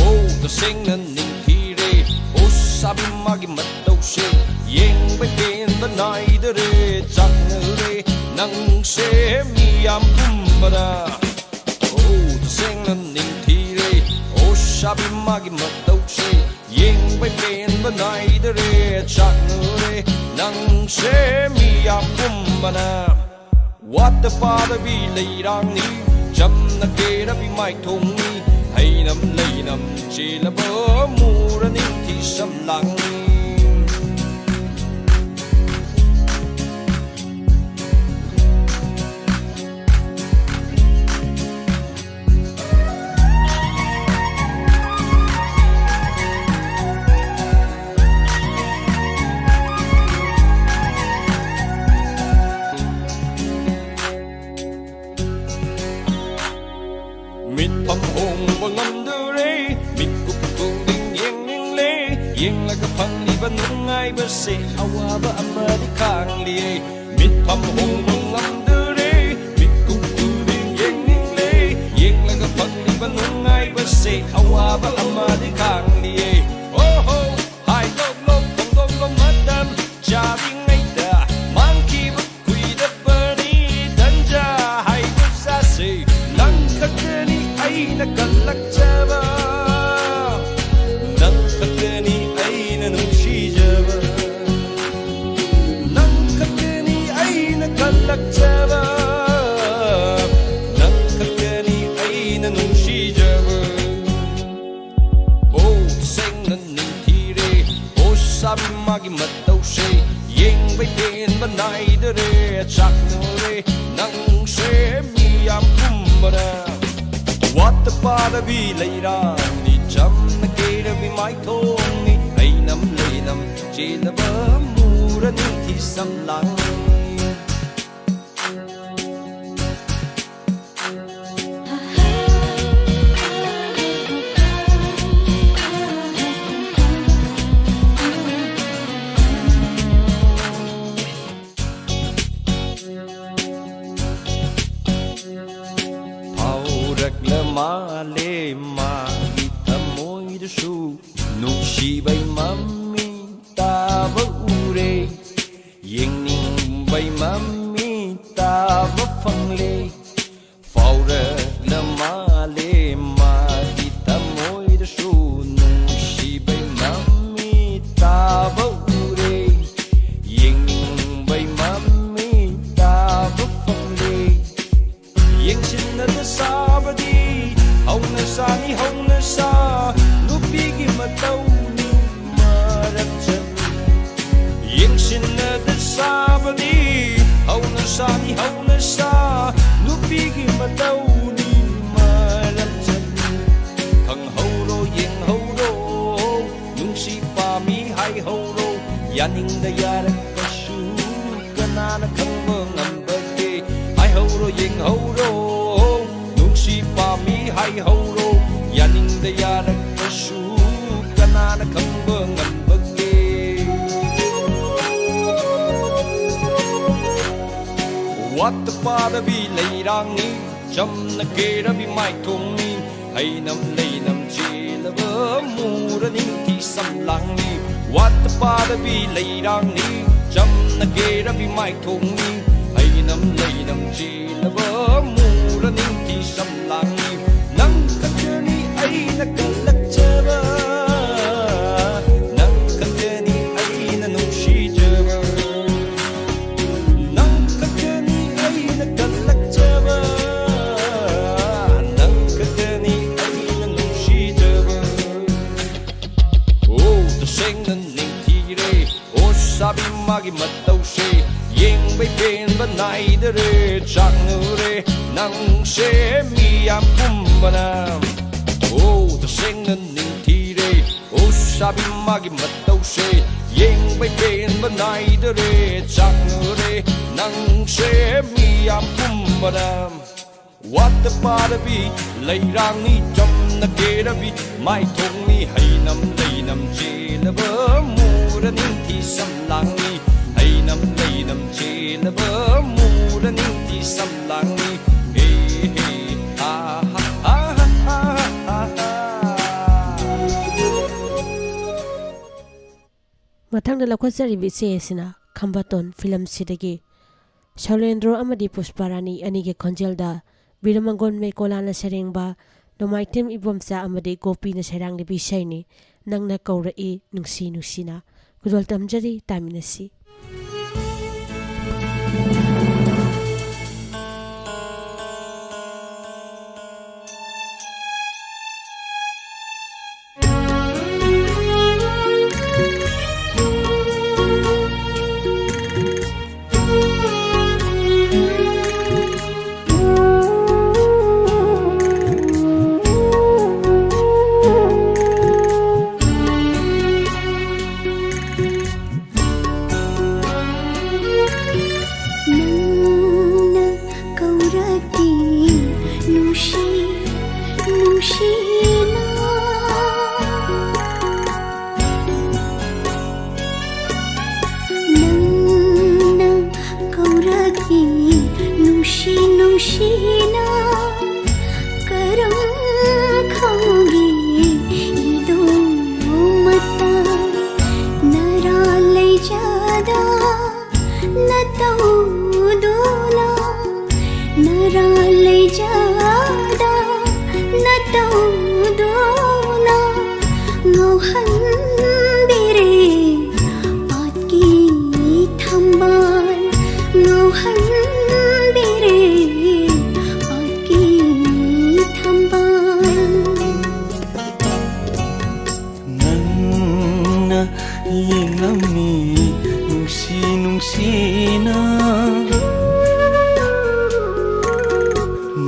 ꯑꯣ, ꯇꯁꯦꯡꯅ ꯅꯤꯡꯊꯤꯔꯦ, ꯑꯣ, ꯁꯥꯕꯤ ꯃꯥꯒꯤ ꯃꯇꯧꯁꯦ, ꯌꯦꯡꯕ ꯄꯦꯟꯕ ꯅꯥꯏꯗꯔꯦ, ꯆꯥꯛꯅꯔꯦ ꯅꯪꯁꯦ ꯃꯤꯌꯥꯝ ꯄꯨꯝꯕꯗ꯫ ꯑꯣ, ꯇꯁꯦꯡꯅ ꯅꯤꯡꯊꯤꯔꯦ, ꯑꯣ, ꯁꯥꯕꯤ ꯃꯥꯒꯤ ꯃꯇꯧꯁꯦ, ꯌꯦꯡꯕ ꯄꯦꯟꯕ ꯅꯥꯏꯗꯔꯦ, ꯆꯥꯛꯅꯔꯦ ꯅꯪꯁꯦ ꯃꯤꯌꯥꯝ ꯄꯨꯝꯕꯅ꯫ ꯋꯥꯠꯇ ꯄꯥꯗꯕꯤ ꯂꯩꯔꯥꯡꯅꯤ, ꯆꯝꯅ ꯀꯦꯔꯕꯤ ꯃꯥꯏꯊꯣꯡꯅꯤ, ꯍꯩꯅꯝ ꯂꯩꯅꯝ ꯆꯦꯜꯂꯕ ꯃꯨꯔ ꯅꯤꯡꯊꯤ ꯁꯝꯂꯥꯡꯅꯤ꯫ ꯌꯦꯡꯂꯒ ꯐꯪꯂꯤꯕ ꯅꯨꯡꯉꯥꯏꯕꯁꯦ ꯑꯋꯥꯕ ꯑꯃꯗꯤ ꯈꯥꯡꯂꯤꯌꯦ꯫ ꯃꯤꯠꯐꯝ ꯍꯣꯡꯕ ꯉꯝꯗꯔꯦ, ꯃꯤꯠꯀꯨꯞ ꯈꯨꯗꯤꯡ ꯌꯦꯡꯅꯤꯡꯂꯦ꯫ ꯌꯦꯡꯂꯒ ꯐꯪꯂꯤꯕ ꯅꯨꯡꯉꯥꯏꯕꯁꯦ ꯑꯋꯥꯕ ꯑꯃꯗꯤ ꯈꯥꯡꯂꯤꯌꯦ꯫ ꯍꯣ ꯍꯣ, ꯍꯥꯏꯗꯣꯛꯂꯣ ꯐꯣꯡꯗꯣꯛꯂꯣ ꯃꯇꯝ ꯆꯥꯔꯤꯉꯩꯗ ꯃꯥꯡꯈꯤꯕ ꯀꯨꯏꯗꯕꯅꯤ꯫ ꯇꯟꯖꯥ ꯍꯥꯏꯕ ꯆꯥꯁꯦ, ꯅꯪ ꯈꯛꯇꯅꯤ ꯑꯩꯅ ꯀꯜꯂꯛꯆꯕ, ꯅꯪ ꯈꯛꯇꯅꯤ ꯑꯩꯅ ꯅꯨꯡꯁꯤꯖꯕ, ꯅꯪ ꯈꯛꯇꯅꯤ ꯑꯩꯅ ꯀꯜꯂꯛꯆꯕ, ꯅꯪ ꯈꯛꯇꯅꯤ ꯑꯩꯅ ꯅꯨꯡꯁꯤꯖꯕ꯫ ꯑꯣ, ꯁꯦꯡꯅ ꯅꯤꯡꯊꯤꯔꯦ, ꯑꯣ, ꯁꯥꯕꯤ ꯃꯥꯒꯤ ꯃꯇꯧꯁꯦ, ꯌꯦꯡꯕꯩ ꯄꯦꯟꯕ ꯅꯥꯏꯗꯔꯦ꯫ ꯆꯥꯛꯅꯔꯦ ꯅꯪꯁꯦ ꯃꯤ ꯌꯥꯝ ꯀꯨꯝꯕꯅ, ꯋꯥꯠꯇ ꯄꯥꯗꯕꯤ ꯂꯩꯔꯥꯡꯅꯤ, ꯆꯝꯅ ꯀꯦꯔꯕꯤ ꯃꯥꯏꯊꯣꯡꯅꯤ꯫ ꯑꯩꯅꯝ ꯂꯩꯅꯝ ꯆꯦꯜꯂꯕ ꯃꯨꯔ ꯅꯤꯡꯊꯤ ꯁꯝꯂꯥꯡꯅꯤ꯫ ꯐꯥꯎꯔꯛꯂ ꯃꯥꯜꯂꯦ ꯃꯥꯒꯤ ꯊꯃꯣꯏꯗꯁꯨ ꯅꯨꯡꯁꯤꯕꯩ ꯃꯃꯤ ꯇꯥꯕ ꯎꯔꯦ, ꯌꯦꯡꯅꯤꯡꯕꯩ ꯃꯃꯤ ꯇꯥꯕ ꯐꯪꯂꯦ꯫ ꯐꯥꯎꯔꯛꯂ ꯃꯥꯜꯂꯦ ꯃꯥꯒꯤ ꯊꯃꯣꯏꯗꯁꯨ ꯅꯨꯡꯁꯤꯕꯩ ꯃꯃꯤ ꯇꯥꯕ ꯎꯔꯦ, ꯌꯦꯡꯅꯤꯡꯕꯩ ꯃꯃꯤ ꯇꯥꯕ ꯐꯪꯂꯦ꯫ ꯌꯦꯡꯁꯤꯟꯅꯗ ꯁꯥꯕꯗꯤ ꯍꯧꯅ ꯁꯥꯅꯤ ꯍꯧꯅ ꯁꯥ ꯅꯨꯄꯤꯒꯤ ꯃꯇꯧꯅꯤ ꯃꯔꯝ ꯆꯠꯂꯤ꯫ ꯌꯦꯡꯁꯤꯟꯅꯗ ꯁꯥꯕꯗꯤ ꯍꯧꯅ ꯁꯥꯅꯤ ꯍꯧꯅ ꯁꯥ ꯅꯨꯄꯤꯒꯤ ꯃꯇꯧꯅꯤ ꯃꯔꯝ ꯆꯠꯂꯤ꯫ ꯈꯪꯍꯧꯔꯣ ꯌꯦꯡꯍꯧꯔꯣ ꯅꯨꯡꯁꯤ ꯄꯥꯝꯃꯤ ꯍꯥꯏꯍꯧꯔꯣ ꯌꯥꯅꯤꯡꯗ ꯌꯥꯔꯛꯄꯁꯨ ꯀꯅꯥꯅ ꯈꯪꯕ ꯉꯝꯕꯒꯦ? ꯍꯥꯏꯍꯧꯔꯣ ꯌꯦꯡꯍꯧꯔꯣ ꯅꯨꯡꯁꯤ ꯄꯥꯝꯃꯤ ꯍꯥꯏꯍꯧꯔꯣ ꯌꯥꯅꯤꯡꯗ ꯌꯥꯔꯛꯄꯁꯨ ꯀꯅꯥꯅ ꯈꯪꯕ ꯋꯥꯠꯇ ꯄꯥꯗꯕꯤ ꯂꯩꯔꯥꯡꯅꯤ, ꯆꯝꯅ ꯀꯦꯔꯕꯤ ꯃꯥꯏꯊꯣꯡꯅꯤ, ꯍꯩꯅꯝ ꯂꯩꯅꯝ ꯆꯦꯜꯂꯕ ꯃꯨꯔ ꯅꯤꯡꯊꯤ ꯁꯝꯂꯥꯡꯅꯤ꯫ ꯋꯥꯠꯇ ꯄꯥꯗꯕꯤ ꯂꯩꯔꯥꯡꯅꯤ, ꯆꯝꯅ ꯀꯦꯔꯕꯤ ꯃꯥꯏꯊꯣꯡꯅꯤ, ꯍꯩꯅꯝ ꯂꯩꯅꯝ ꯆꯦꯜꯂꯕ ꯃꯨꯔ ꯅꯤꯡꯊꯤ ꯁꯝꯂꯥꯡꯅꯤ꯫ ꯅꯪ ꯈꯛꯇꯅꯤ ꯑꯩꯅ ꯀꯜꯂꯛꯆꯕ, ꯅꯪ ꯈꯛꯇꯅꯤ ꯑꯩꯅ ꯅꯨꯡꯁꯤꯖꯕ꯫ ꯅꯪ ꯈꯛꯇꯅꯤ ꯑꯩꯅ ꯀꯜꯂꯛꯆꯕ, ꯅꯪ ꯈꯛꯇꯅꯤ ꯑꯩꯅ ꯅꯨꯡꯁꯤꯖꯕ꯫ ꯑꯣ, ꯇꯁꯦꯡꯅ ꯅꯤꯡꯊꯤꯔꯦ, ꯑꯣ ꯁꯥꯕꯤ ꯃꯥꯒꯤ ꯃꯇꯧꯁꯦ, ꯌꯦꯡꯕꯩ ꯄꯦꯟꯕ ꯅꯥꯏꯗꯔꯦ, ꯆꯥꯛꯅꯨꯔꯦ ꯅꯪꯁꯦ ꯃꯤ ꯌꯥꯝ ꯄꯨꯝꯕꯅ꯫ ꯑꯣ, ꯇꯁꯦꯡꯅ ꯅꯤꯡꯊꯤꯔꯦ, ꯎꯁꯥꯕꯤ ꯃꯥꯒꯤ ꯃꯇꯧꯁꯦ, ꯌꯦꯡꯕꯩ ꯄꯦꯟꯕ ꯅꯥꯏꯗꯔꯦ, ꯆꯥꯛꯅꯨꯔꯦ ꯅꯪꯁꯦ ꯃꯤ ꯌꯥꯝ ꯄꯨꯝꯕꯅ꯫ ꯋꯥꯠꯇ ꯄꯥꯔꯕꯤ ꯂꯩꯔꯥꯡꯅꯤ, ꯆꯝꯅ ꯀꯦꯔꯕꯤ ꯃꯥꯏꯊꯣꯡꯅꯤ, ꯍꯩꯅꯝ ꯂꯩꯅꯝ ꯆꯦꯜꯂꯕ ꯃꯨꯔ ꯅꯤꯡꯊꯤ ꯁꯝꯂꯥꯡꯅꯤ, ꯍꯩꯅꯝ ꯂꯩꯅꯝ ꯆꯦꯜꯂꯕ ꯃꯨꯔ ꯅꯤꯡꯊꯤ ꯁꯝꯂꯥꯡꯅꯤ꯫ ꯍꯦ, ꯍꯦ, ꯍꯥ, ꯍꯥ, ꯍꯥ, ꯍꯥ, ꯍꯥ, ꯍꯥ꯫ ꯃꯊꯪꯗ ꯂꯧꯈꯠꯆꯔꯤꯕ ꯏꯁꯩ ꯑꯁꯤꯅ ꯈꯝꯕꯇꯣꯟ ꯐꯤꯂꯝꯁꯤꯗꯒꯤ ꯁꯧꯂꯦꯟꯗ꯭ꯔꯣ ꯑꯃꯗꯤ ꯄꯨꯁꯄꯥꯔꯥꯅꯤ ꯑꯅꯤꯒꯤ ꯈꯣꯟꯖꯦꯜꯗ ꯕꯤꯔꯃꯪꯒꯣꯟ ꯃꯩꯀꯣꯂꯥꯅ ꯁꯩꯔꯦꯡꯕ, ꯅꯣꯡꯃꯥꯏꯊꯦꯝ ꯏꯕꯣꯝꯆꯥ ꯑꯃꯗꯤ ꯒꯣꯄꯤꯅ ꯁꯩꯔꯥꯡꯂꯤꯕ ꯏꯁꯩꯅꯤ ꯅꯪꯅ ꯀꯧꯔꯛꯏ ꯅꯨꯡꯁꯤ ꯅꯨꯡꯁꯤꯅ꯫ ꯈꯨꯗꯣꯜ ꯇꯝꯖꯔꯤ, ꯇꯥꯃꯤꯟꯅꯁꯤ꯫ ꯉꯥꯎꯍꯟꯕꯤꯔꯦ ꯑꯣꯠꯀꯤ ꯊꯝꯕꯥꯜ, ꯉꯥꯎꯍꯟꯕꯤꯔꯦ ꯑꯣꯠꯀꯤ ꯊꯝꯕꯥꯜ꯫ ꯅꯪꯅ ꯌꯦꯡꯂꯝꯃꯤ ꯅꯨꯡꯁꯤ ꯅꯨꯡꯁꯤꯅ,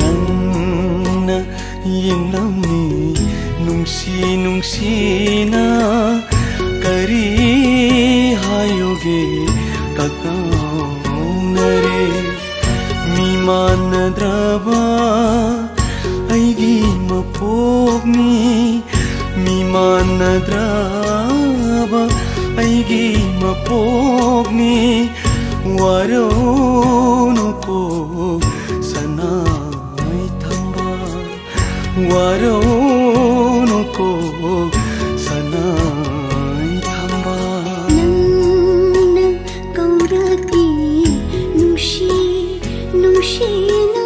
ꯅꯪꯅ ꯌꯦꯡꯂꯝꯃꯤ ꯅꯨꯡꯁꯤ ꯅꯨꯡꯁꯤꯅ꯫ ꯀꯔꯤ ꯍꯥꯏꯌꯨꯒꯦ ꯀꯀꯥꯎꯅꯔꯦ꯫ ꯃꯤꯃꯥꯟꯅꯗ꯭ꯔꯕ ꯑꯩꯒꯤ ꯃꯄꯣꯛꯅꯤ, ꯃꯤꯃꯥꯟꯅꯗ꯭ꯔꯕ ꯑꯩꯒꯤ ꯃꯄꯣꯛꯅꯤ꯫ ꯋꯥꯔꯧꯅꯨꯀꯣ ꯁꯅꯥꯏ ꯊꯝꯕꯥꯜ, ꯋꯥꯔꯧꯅꯨꯀꯣ ꯁꯅꯥꯏ ꯊꯝꯕꯥꯜ꯫ ꯅꯪꯅ ꯀꯧꯔꯛꯏ ꯅꯨꯡꯁꯤ ꯅꯨꯡꯁꯤꯅ꯫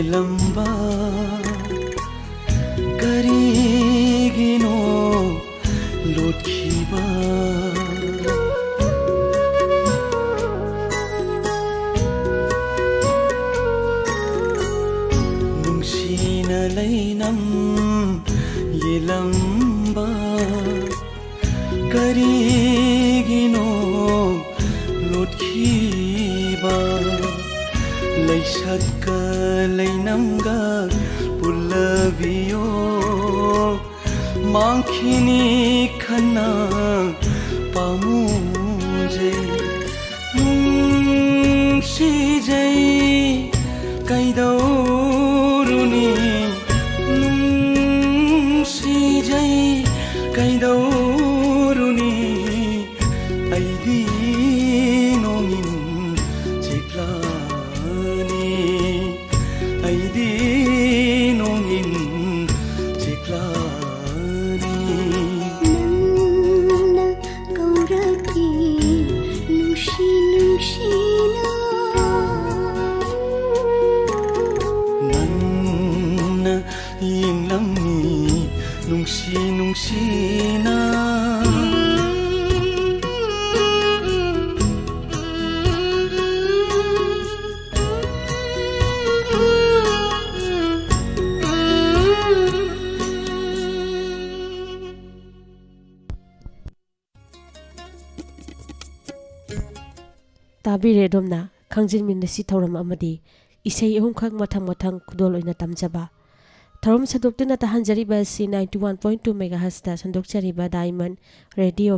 ꯂꯝꯕ ꯀꯔꯤꯒꯤꯅꯣ ꯂꯣꯠꯈꯤꯕ? ꯅꯨꯡꯁꯤꯅ ꯂꯩꯅꯝ ꯌꯦꯂꯝꯕ ꯀꯔꯤꯒꯤꯅꯣ ꯂꯣꯠꯈꯤꯕ? ꯂꯩꯁꯛꯀ ꯂꯩꯅꯝꯒ ꯄꯨꯜꯂꯕꯤꯌꯣ, ꯃꯥꯡꯈꯤꯅꯤ ꯈꯟꯅ ꯄꯥꯝꯃꯨꯖꯩ꯫ ꯅꯨꯡꯁꯤꯖꯩ ꯀꯩꯗꯧꯔꯨꯅꯤ, ꯅꯨꯡꯁꯤꯖꯩ ꯀꯩꯗꯧꯔꯨꯅꯤ, ꯑꯩꯗꯤ ꯅꯣꯡꯏꯟ ꯆꯤꯛꯂꯥꯅꯤ, ꯑꯩꯗꯤ ꯅꯣꯡꯏꯟ ꯆꯤꯛꯂꯥꯅꯤ꯫ ꯅꯪꯅ ꯀꯧꯔꯛꯏ ꯅꯨꯡꯁꯤ ꯅꯨꯡꯁꯤꯅ꯫ ꯅꯪꯅ ꯌꯦꯡꯂꯝꯃꯤ ꯅꯨꯡꯁꯤ ꯅꯨꯡꯁꯤꯅ꯫ ꯇꯥꯕꯤꯔꯦ ꯑꯗꯣꯝꯅ ꯈꯪꯖꯤꯟꯃꯤꯟꯅꯁꯤ ꯊꯧꯔꯝ ꯑꯃꯗꯤ ꯏꯁꯩ ꯑꯍꯨꯝꯈꯛ ꯃꯊꯪ ꯃꯊꯪ ꯈꯨꯗꯣꯜ ꯑꯣꯏꯅ ꯇꯝꯖꯕ꯫ ꯊꯧꯔꯝ ꯁꯟꯗꯣꯛꯇꯨꯅ ꯇꯥꯍꯟꯖꯔꯤꯕ ꯑꯁꯤ ninety one point two megahertzꯇ ꯁꯟꯗꯣꯛꯆꯔꯤꯕ Diamond Radioꯒꯤ